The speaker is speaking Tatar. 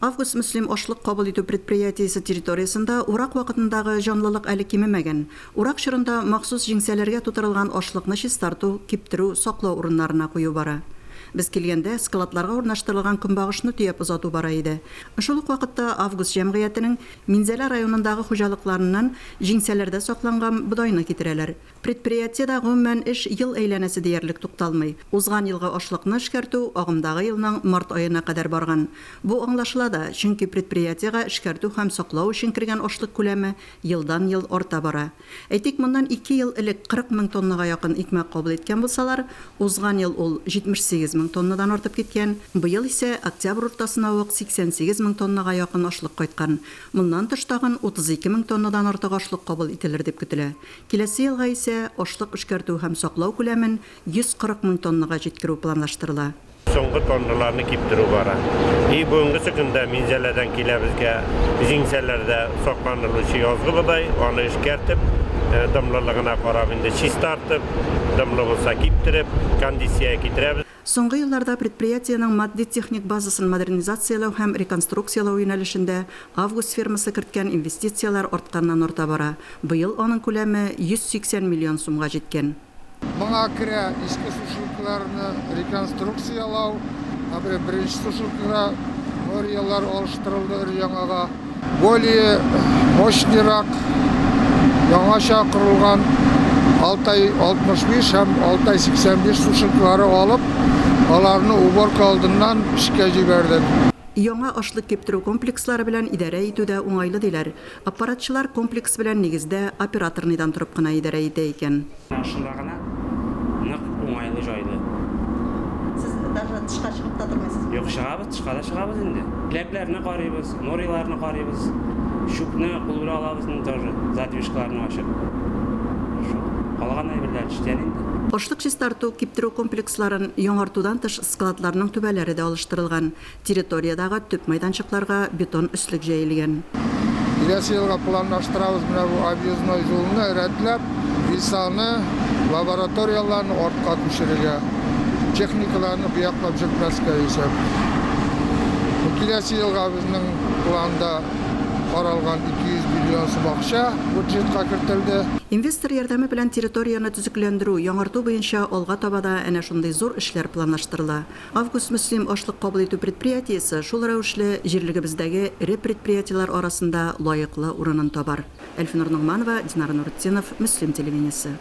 Август-Мөслим ашлык кабул итү предприятиесе территориясендә урак вакытындагы җанлылык әле кимемәгән. Урак чорында махсус җиңсәләргә тутырылган ашлыкны чистарту, киптерү, саклау урыннарына кую бара. Без килгәндә, складларга урнаштырылган көнбагышны төяп озату бара иде. Шул ук вакытта Август җәмгыятенең Минзәлә районындагы хуҗалыкларыннан җиңсәләрдә сакланган бодайны китерәләр. Предприятиедә, гомумән, эш ел әйләнәсе диярлек тукталмый. Узган елгы ашлыкны эшкәртү агымдагы елның март аена кадәр барган. Бу аңлашыла да, чөнки предприятиегә эшкәртү һәм саклау өчен кергән ашлык күләме елдан-ел арта бара. Әйтик, моннан ике ел элек 40 мең тоннага якын икмәк кабул иткән булсалар, узган ел ул 78 мең тоннадан артып киткән, быел исә октябрь уртасына ук 88 мең тоннага якын ашлык кайткан. Моннан тыш тагын 32 мең тоннадан артык ашлык кабул ителер дип көтелә. Киләсе елга исә ашлык эшкәртү һәм саклау күләмен 140 мең тоннага җиткерү планлаштырыла. Соңгы тонналарны киптерү бара. И бүгенгесе көндә Минзәләдән килә безгә җиңсәләрдә сакланылучы язгы бодай, аны эшкәртеп, дымлылыгына карап инде чистартып, дымлы булса киптереп, кондициягә китерәбез. Соңгы елларда предприятиенең матди-техник базасын модернизацияләү һәм реконструкцияләү юнәлешендә Август фирмасы керткән инвестицияләр артканнан-арта бара, быел аның күләме 180 миллион сумга җиткән. Моңа керә иске сушилкаларны реконструкцияләү, например, беренче сушилкада норияләр алыштырылды өр-яңага. Более мощныйрак, яңача корылган Алтай 65 һәм Алтай 85 сушилкалары алып, аларны уборка алдыннан эшкә җибәрдек. Яңа ашлык киптерү комплекслары белән идарә итү дә уңайлы, диләр. Аппаратчылар комплекс белән нигездә операторныйдан торып кына идарә итә икән. Шунда гына нык уңайлы, җайлы. Сез даже тышка чыгып та тормыйсызмы? Юк, чыгабыз, тышка да чыгабыз инде. Келәтләрне карыйбыз, нориларны карыйбыз, чүпне кул белән алабыз инде тоже, задвижкаларны ачып. Шул. Калган әйберләр эштән инде. Ашлык чистарту, киптерү комплексларын яңартудан тыш складларның түбәләре дә алыштырылган. Территориядәге төп мәйданчыкларга бетон өслек җәелгән. Киләсе елга планлаштырабыз менә бу объездной юлны рәтләп, ВИСАны, лабораторияләрне артка күчерергә, техникаларны бу яклап йөртмәскә исәп. Киләсе елга безнең планда каралган 200 миллион сум акча бюджетка кертелде. Инвестор ярдәме белән территорияне төзекләндерү, яңарту буенча алга таба да әнә шундый зур эшләр планлаштырыла. Август-Мөслим ашлык кабул итү предприятиесе шул рәвешле җирлегебездәге эре предприятиеләр арасында лаеклы урынын табар. Әлфинур Ногманова, Динара Нуретдинов, Мөслим телевидениесе.